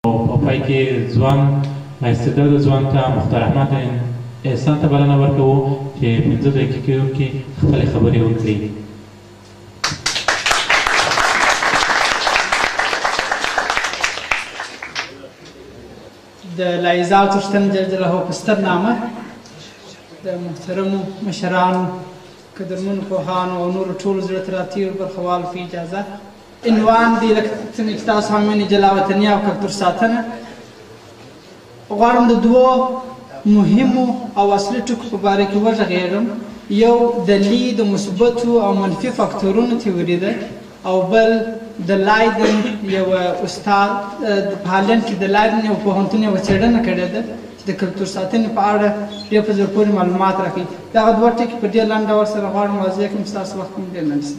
او په پای کې ځوان استعداد ځوان ته مختار احمد احسان ته بلنه ورکوو چې 5 دقیقو کې خپلې خبرې وکړي. د لایزال څښتن جل جلاله په ستر نامه د محترمو مشرانو، قدرمنو پوهانو او نورو ټولو زړه ته راتېرو برخوالو په اجازه، عنوان دی لکه څنګه چې تاسو هم وینئ جلاوطني او کلتور ساتنه. غواړم د دوو مهمو او اصلي ټکو په باره کې وغږېږم. یو د لی د مثبتو او منفي فاکتورونو تیوري ده، او بل د لایدن یو استاد په هالند کې د لایدن یو پوهنتون یوه څېړنه کړې ده چې د کلتور ساتنې په اړه ډېر په زړه پورې معلومات راکوي. دغه دوه ټکي په ډېر لنډ ډول سره غواړم واضح کړم چې ستاسو وخت مې ډېر لنډ شي.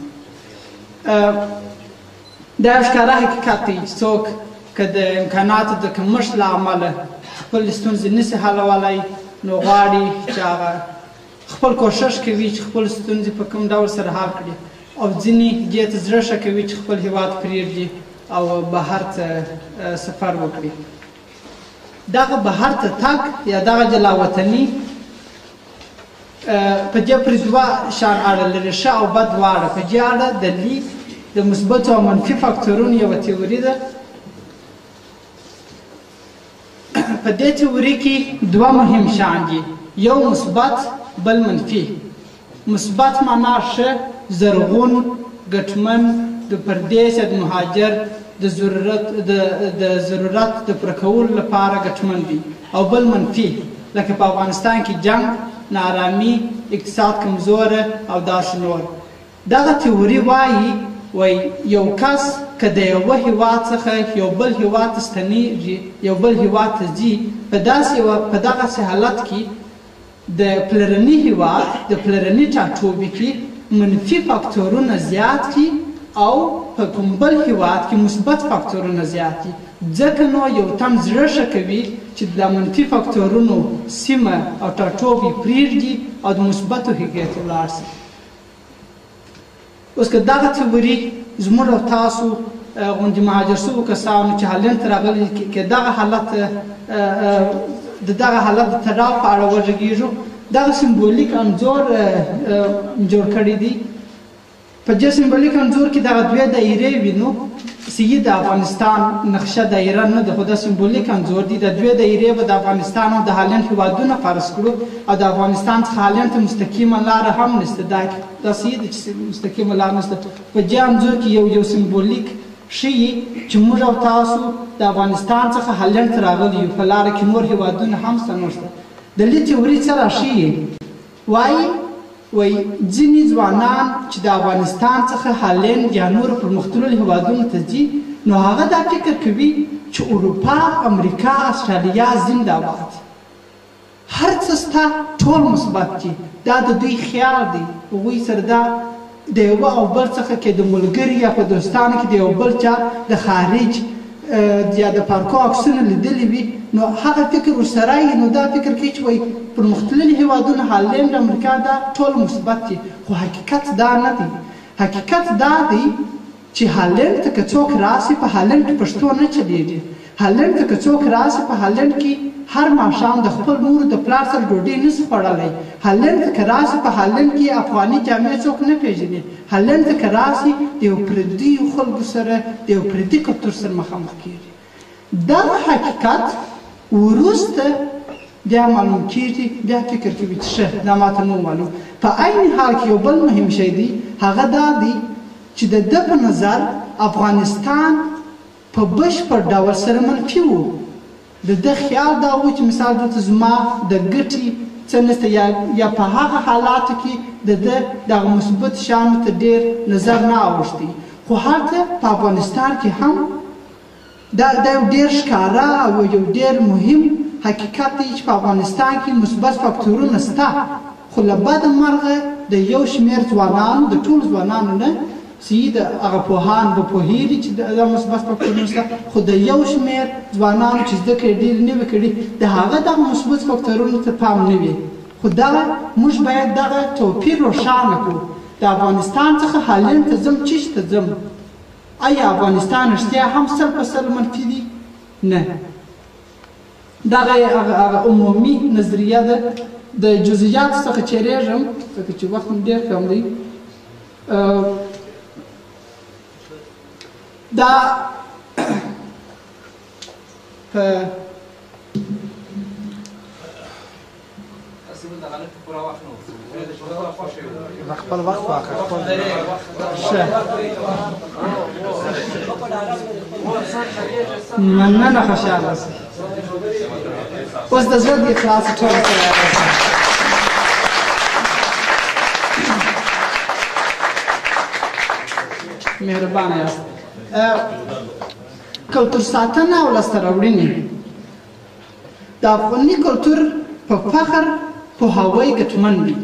دا یو ښکاره حقیقت دی چې څوک که د امکاناتو د کمښت له امله خپلې ستونزې نشي حلولی، نو غواړي چې هغه خپل کوښښ کوي چې خپل ستونزې په کوم ډول سره حل کړي، او ځینې دې ته زړه ښه کوي چې خپل هیواد پرېږدي او بهر ته سفر وکړي. دغه بهر ته تګ یا دغه جلاوطني په دې پورې دوه شان اړه لري، ښه او بد دواړه. په دې اړه د لی د مثبتو او منفي فاکتورونو یوه تیوري ده. په دې تیوري کې دوه مهم شیان دي، یو مثبت بل منفي. مثبت معنا ښه، زرغون، ګټمن، د پردیس یا د مهاجر د ضرورت د پوره کولو لپاره ګټمن دی، او بل منفي لکه په افغانستان کې جنګ، ناارامي، اقتصاد کمزوره او داسې نور. دغه تیوري وایي یو کس که د یوه هیواد څخه یو بل هیواد ته ستنېږي، یو بل هیواد ته ځي، په دغسې حالت کې د پلرني هیواد د پلرني ټاټوبي کې منفي فاکتورونه زیات دي او په کوم بل هیواد کې مثبت فاکتورونه زیات دي. ځکه نو یو تن زړه ښه کوي چې د منفي فاکتورونو سیمه او ټاټوبي پرېږدي او د مثبتو هغې ته ولاړ شي. اوس که دغه تیوري زموږ او تاسو غوندې مهاجر شوو کسانو چې هالند ته راغلي که دغه حالت د دغه حالت د تړاو په اړه وغږېږو، دغه سمبولیک انځور جوړ کړی دی. په دې سمبولیک انځور کې دغه دوې دایرې وینو. سیي د افغانستان نقشه دایره نه ده، خو دا سمبولیک انځور دی. د دوې دایرې به د افغانستان او د هالند هیوادونه فرض کړو، او د افغانستان څخه هالند ته مستقیمه لاره هم نشته. دا صحیح ده چې مستقیمه لاره نشته. په دې انځور کې یو سمبولیک ښیي چې موږ او تاسو د افغانستان څخه هالند ته راغلي یو، په لاره کې نور هیوادونه هم شته نور شته. د لې تیوري څه راښیي؟ وایي ځینې ځوانان چې د افغانستان څخه هالند یا نورو پرمختللو هیوادونو ته ځي، نو هغه دا فکر کوي چې اروپا، امریکا، اسټرالیا زنده باد، هر څه سته، ټول مثبت دي. دا د دوی خیال دی. هغوی سره دا د یوه او بل څخه کې د ملګري یا په دوستانو کې د یو بل چا د خارج یا د پارکو عکسونه لیدلي وي، نو هغه فکر ورسره وي. نو دا فکر کوي چې وایي پرمختللي هیوادونه هالند، امریکا دا ټول مثبت دي، خو حقیقت دا نه دی. حقیقت دا دی چې هالند ته که څوک راسي، په هالند کې پښتو نه چلېږي. هالند ته که څوک راسي، په هالند کې هر ماښام د خپل مور د پلار سره ډوډۍ نشي خوړلی. هالند ته که راسي، په هالند کې افغاني جامې څوک نه پېژني. هالند ته که راسي، د یو پردیو خلکو سره، د یو پردي کلتور سره مخامخ کېږي. دغه حقیقت وروسته بیا معلوم کېږي، بیا فکر کوي چې ښه دا ماته نه معلوم. په عین حال کې یو بل مهم شی دی، هغه دا دی چې د ده په نظر افغانستان په بشپړ ډول سره منفي و. د ده خیال دا و چې مثال دلته زما د ګټې څه نشته، یا په هغه حالاتو کې د ده دغه مثبت شیانو ته ډېر نظر نه اوښتی. خو هلته په افغانستان کې هم دا یو ډېر ښکاره او یو ډېر مهم حقیقت دی چې په افغانستان کې مثبت فاکتورونه شته، خو له بده مرغه د یو شمېر ځوانانو، د ټولو ځوانانو نه، صحیح ده هغه پوهان به پوهېږي چې دا مثبت فاکتورونه شته، خو د یو شمېر ځوانانو چې زده کړې ډېرې نه وي کړي، د هغه دغه مثبت فاکتورونو ته پام نه وي. خو دغه موږ باید دغه توپیر روښانه کړو. د افغانستان څخه هالند ته ځم، چیش ته ځم، آیا افغانستان رښتیا هم 100% منفي دي؟ نه. دغه هغه عمومي نظریه ده. د جزئیاتو څخه چېرېږم ځکه چې وخت مې ډېر کم دی. دا په خپل وخت واخله. مننه، خوشحاله اوسئ. اوس د زړه د اخلاص ټول مهربانه یاست. کلتور ساتنه او لاسته راوړنې. د افغاني کلتور په فخر پوهاوی ګټمن دی.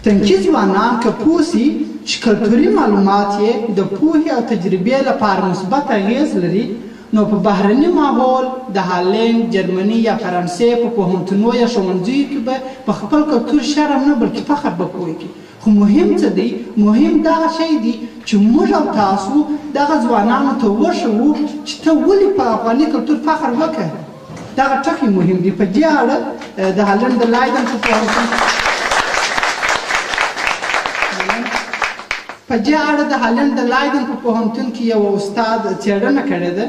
تنکي ځوانان که پوه سي چې کلتوري معلومات یې د پوهې او تجربې لپاره مثبت اغېز لري، نو په بهرني ماحول د هالند، جرمني یا فرانسې په پوهنتونو یا ښوونځیو کې به په خپل کلتور شرم نه بلکې فخر به کوي. خو مهم څه دی؟ مهم دغه شی دی چې موږ او تاسو دغه ځوانانو ته وښوو چې ته ولې په افغاني کلتور فخر وکړه. دغه ټکی مهم دی. په دې اړه د هالند د لایدن په پوهنتون په دې اړه د هالند د لایدن په پوهنتون کې یو استاد څېړنه کړې ده.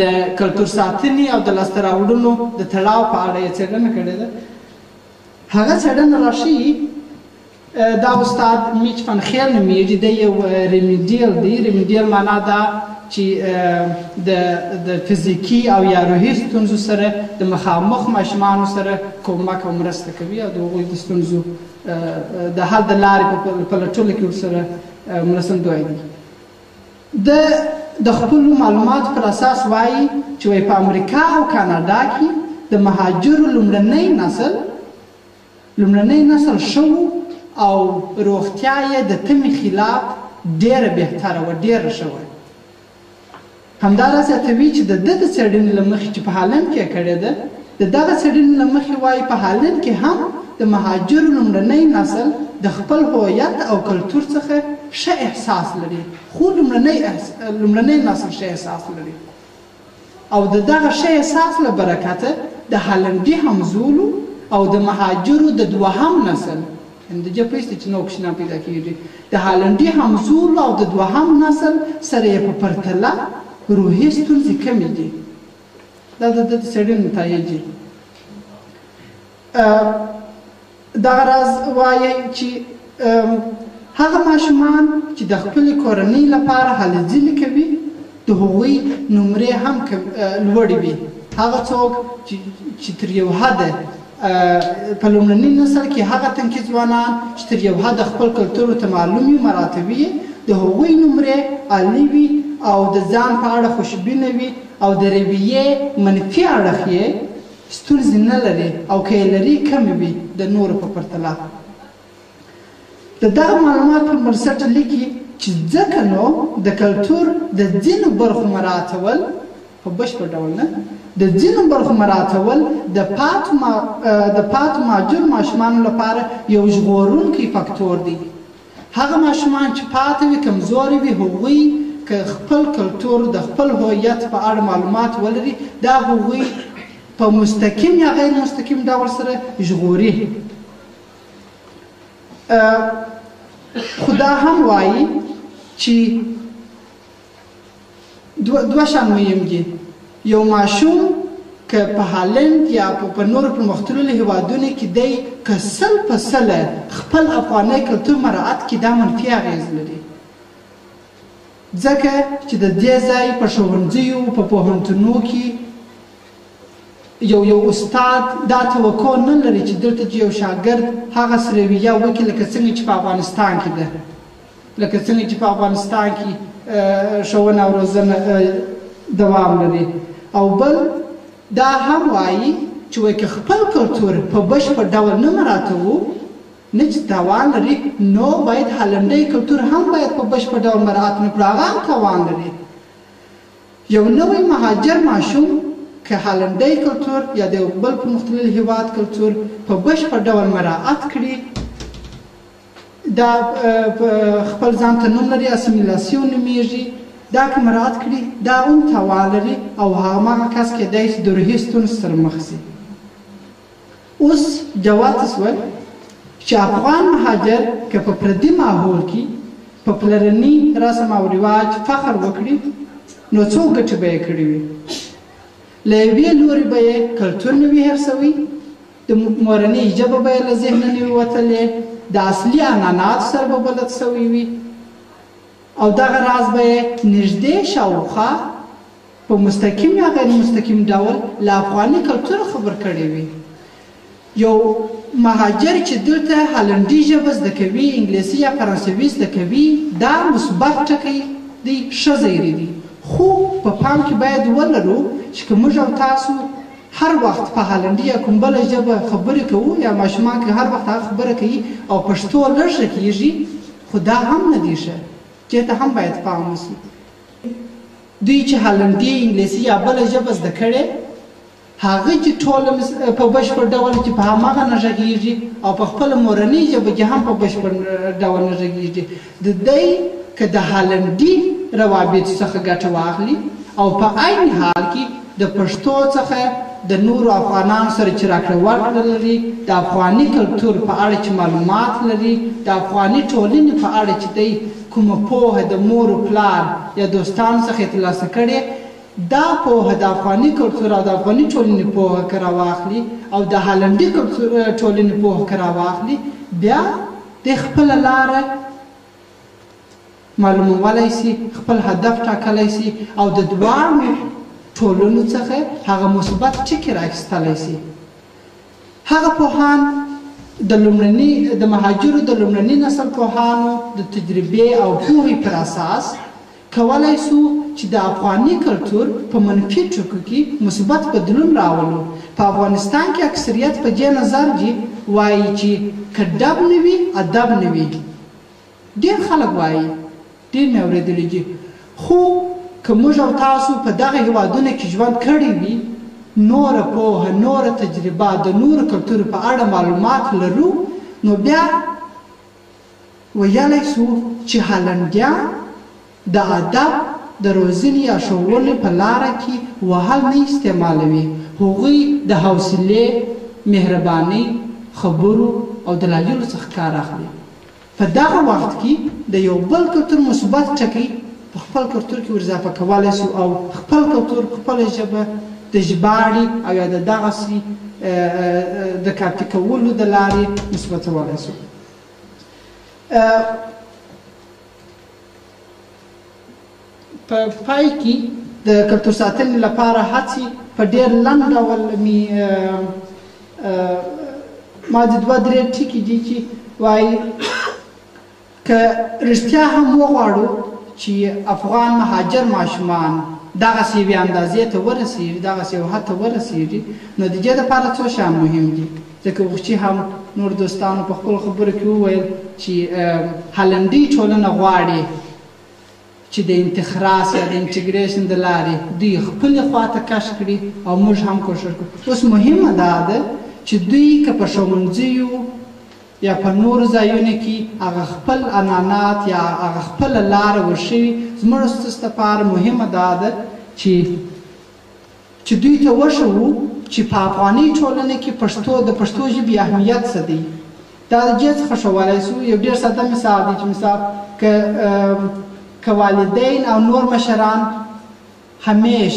د کلتور ساتنې او د لاسته راوړنو د تړاو په اړه یې څېړنه کړې ده. هغه څېړنه راښیي. دا استاد میچ فن خیل نومېږي، دی یو ریمیډیل دی. ریمیډیل معنا دا چې د فزیکي او یا روحي ستونزو سره د مخامخ ماشومانو سره کومک او مرسته کوي او د هغوی د ستونزو د حل د لارې په پلټلو کې ورسره مرستندوی دی. د خپلو معلوماتو پر اساس وایي چې وایي په امریکا او کاناډا کې د مهاجرو لومړنی نسل ښه و او روغتیا یې د تمې خلاف ډېره بهتره وه، ډېره ښه وه. همداراز زیاتوي چې د ده د څېړنې له مخې چې په هالند کې یې کړې ده، د دغه څېړنې له مخې وایي په هالند کې هم د مهاجرو لومړنی نسل د خپل هویت او کلتور څخه ښه احساس لري، خو لومړنی نسل ښه احساس لري او د دغه ښه احساس له برکته د هالندي همزولو او د مهاجرو د دوهم نسل، یعنې د دې پوه چې نو کوچنیان پیدا کېږي، د هالندي همزولو او د دوهم نسل سره یې په پرتله روحي ستونزې کمې دي. دا د ده د څېړنې نتایج دي. دغه راز وایي چې هغه ماشومان چې د خپلې کورنۍ لپاره هلې ځلې کوي د هغوی نمرې هم لوړې وي. هغه څوک چې تر یو حده په لومړني نسل کې هغه تنکي ځوانان چې تر یو حده خپل کلتور ته معلوم وي، مراعتوي، د هغوی نمرې عالي وي او د ځان په اړه خوشبینه وي او د رویې منفي اړخ یې ستونزې نه لري او که یې لري کمې وي د نورو په پرتله. د دغه معلومات پر بنسټ لیکي چې ځکه نو د کلتور د ځینو برخو مراعتول په بشپړ ډول نه، د ځینو برخو مراعتول د پاتو مهاجرو ماشومانو لپاره یو ژغورونکی فاکتور دی. هغه ماشومان چې پاتې وي، کمزوري وي، هغوی که خپل کلتور د خپل هویت په اړه معلومات ولري، دا هغوی په مستقیم یا غیر مستقیم ډول سره ژغوري. خو دا هم وایي چې دوه شیان مهم دي. یو ماشوم که په هالند یا په نورو پرمختللو هېوادونو کې دی، که 100% خپل افغاني کلتور مراعت کړي، دا منفي اغېز لري، ځکه چې د دې ځای په ښوونځیو په پوهنتونو کې یو استاد دا توقع نه لري چې دلته چې یو شاګرد هغه رویه وکړي لکه څنګه چې په افغانستان کې ده، لکه څنګه چې په افغانستان کې ښوونه او روزنه دوام لري. او بل دا هم وایي چې وایي که خپل کلتور په بشپړ ډول نه مراعتوو، نه چې تاوان لري، نو باید هالنډی کلتور هم باید په بشپړ ډول مراعات نه کړو، هغه هم تاوان لري. یو نوی مهاجر ماشوم که هالنډی کلتور یا د یو بل پرمختللي هیواد کلتور په بشپړ ډول مراعات کړي، دا خپل ځان ته نوم لري، اسیمیلاسیون نومېږي. دا که مراعات کړي دا هم تاوان لري او هماغه کس کېدای شي د روحي ستونزو سره مخ شي. اوس جواب شول چې افغان مهاجر که په پردي ماحول کې په پلرني رسم او رواج فخر وکړي نو څو ګټې به یې کړې وي؟ له یوې لوري به یې کلتور نه وي هېر شوی، د مورنۍ ژبه به یې له ذهنه نه وي وتلې، د اصلي عنعناتو سره به بلد شوی وي او دغه راز به یې نږدې شاوخوا په مستقیم یا غیر مستقیم ډول له افغاني کلتوره خبر کړی وي. یو مهاجر چې دلته هالنډي ژبه زده کوي، انګلیسي یا فرانسوي زده کوي، دا مثبت ټکی دی، ښه زیری دی. خو په پام کې باید ولرو چې که موږ او تاسو هر وخت په هالنډي یا کوم بله ژبه خبرې کوو یا ماشومان که هر وخت هغه خبره کوي او پښتو لږ کېږي، خو دا هم نه دی ښه، دې ته هم باید پام وشي. دوی چې هالنډي، انګلیسي یا بله ژبه زده کړې، هغه چې ټول په بشپړ ډول چې په هماغه نه غږېږي او په خپله مورنۍ ژبه کې هم په بشپړ ډول نه غږېږي، د دی که د هالنډي روابطو څخه ګټه واخلي او په عین حال کې د پښتو څخه د نورو افغانانو سره چې راکړه ورکړه لري، د افغاني کلتور په اړه چې معلومات لري، د افغاني ټولنې په اړه چې دی کومه پوهه د مور و پلار یا دوستانو څخه یې ترلاسه کړې، دا پوهه د افغاني کلتور او د افغاني ټولنې پوهه که راواخلي او د هالنډي کلتور ټولنې پوهه که راواخلي، بیا دی خپله لاره معلومولی شي، خپل هدف ټاکلی شي او د دواړو ټولنو څخه هغه مثبت ټکي راخیستلی شي. هغه پوهان د لومړني د مهاجرو د لومړني نسل پوهانو د تجربې او پوهې پر اساس کولای شو چې د افغاني کلتور په منفي ټکو کې مثبت بدلون راولو. په افغانستان کې اکثریت په دې نظر دي، وایي چې که ډب نه وي ادب نه وي. ډېر خلک وایي، ډېر مې اورېدلي دي. خو که موږ او تاسو په دغه هېوادونو کې ژوند کړی وي، نوره پوهه، نوره تجربه، د نورو کلتور په اړه معلومات لرو، نو بیا ویلی شو چې هالنډیان د ادب د روزنې یا ښوونې په لاره کې وهل نه استعمالوي. هغوی د حوصلې، مهربانۍ، خبرو او دلایلو څخه کار اخلي. په دغه وخت کې د یو بل کلتور مثبت ټکی په خپل کلتور کې ور اضافه کولی شو او خپل کلتور، خپله ژبه د ژباړې او یا د دغسې د کاپي کولو د لارې مثبتولی شو. په پای کې د کلتور ساتنې لپاره هڅې په ډېر لنډ ډول مې ما د دوه درې ټکي دي چې وایي که رښتیا هم وغواړو چې افغان مهاجر ماشومان دغسې یوې اندازې ته ورسېږي، دغسې یو حد ته ورسېږي، نو د دې لپاره څو شیان مهم دي. ځکه غوښتي هم نور دوستانو په خپلو خبرو کې وویل چې هالنډۍ ټولنه غواړي چې د انتخراس یا د انټیګریشن د لارې دوی خپلې خوا ته کش کړي او موږ هم کوښښ کړو. اوس مهمه دا ده چې دوی که په ښوونځیو یا په نورو ځایونو کې هغه خپل عنعنات یا هغه خپله لاره ورښوي، زموږ ستاسو لپاره مهمه دا ده چې دوی ته وښوو چې په افغاني ټولنه کې پښتو د پښتو ژبې اهمیت څه دی. دا د دې څخه ښوولی شو. یو ډېر ساده مثال دی چې مثال که والدین او نور مشران همیش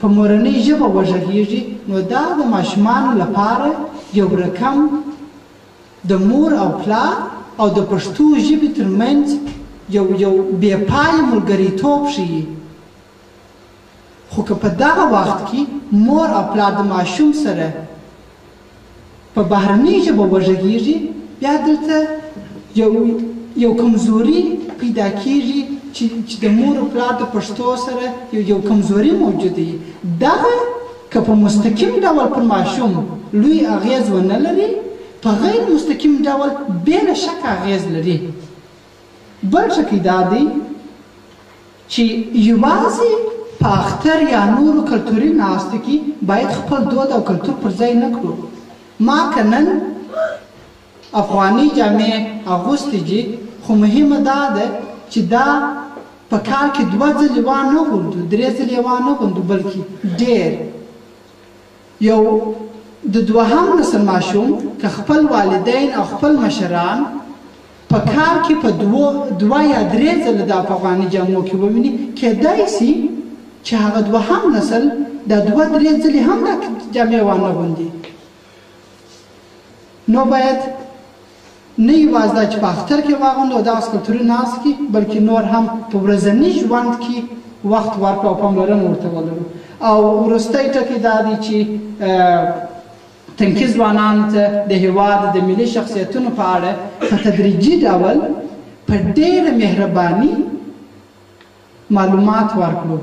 په مورنۍ ژبه وغږېږي، نو دا د ماشومانو لپاره یو رقم د مور او پلار او د پښتو ژبې ترمنځ یو یو بې پایه ملګریتوب ښیي. خو که په دغه وخت کې مور او پلار د ماشوم سره په بهرنۍ ژبه وغږېږي، بیا دلته یو کمزوري پیدا کیږي چې د مور او پلار د پښتو سره یو کمزوري موجوده وي. دغه که په مستقیم ډول پر ماشوم لوی اغېز ونه لري، په غیر مستقیم ډول بې له شکه اغېز لري. بل ټکی دا دی چې یوازې په اختر یا نورو کلتوري ناستو کې باید خپل دود او کلتور پر ځای نه کړو. ما که نن افغاني جامې اغوستې دي، خو مهمه دا ده چې دا په کال کې 2 ځلې وانه غوندو، 3 ځلې وانه غوندو، بلکې ډېر. یو د دوهم نسل ماشوم که خپل والدین او خپل مشران په کال کې په 2 یا 3 ځله د افغاني جامو کې وویني، کېدای سي چې هغه دوهم نسل دا 2-3 ځلې هم دا جامې وانه غوندي. نو باید نه یوازې دا چې په اختر کې واغوندو او دغسې کلتوري ناست کې، بلکې نور هم په ورځني ژوند کې وخت ورکړو او پاملرنه ورته ولرو. او وروستی ټکی دا دی چې تنکي ځوانانو ته د هیواد د ملي شخصیتونو په اړه په تدریجي ډول په ډېره مهرباني معلومات ورکړو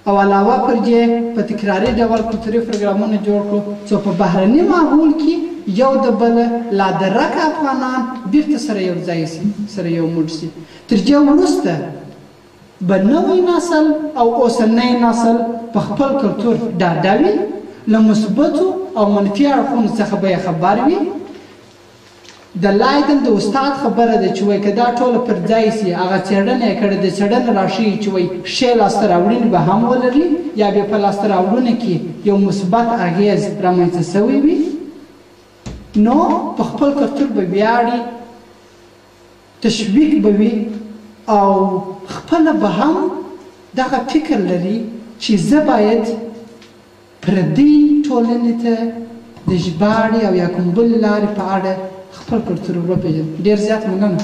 او علاوه پر دې په تکراري ډول کلتوري پروګرامونه جوړ کړو، څو په بهرني ماحول کې یو د بل لادرکه افغانان بیرته سره یو ځای سي، سره یو موټ سي. تر دې وروسته به نوی نسل او اوسنی نسل په خپل کلتور ډاډه وي، له مثبتو او منفي اړخونو څخه به یې خبر وي. د لایدن د استاد خبره ده چې وایي که دا ټوله پر ځای سي، هغه څېړنه یې کړې ده، څېړنه راښیي چې وایي ښې لاسته راوړنې به هم ولري یا بیا په لاسته راوړنو کې یو مثبت اغېز رامنځته شوی وي، نو په خپل کلتور به ویاړي، تشویق به وي او خپله به هم دغه فکر لري چې زه باید پردۍ ټولنې ته د ژباړې او یا کوم بلې لارې په اړه خپل کلتور وپېژنم. ډېر زیات مننه.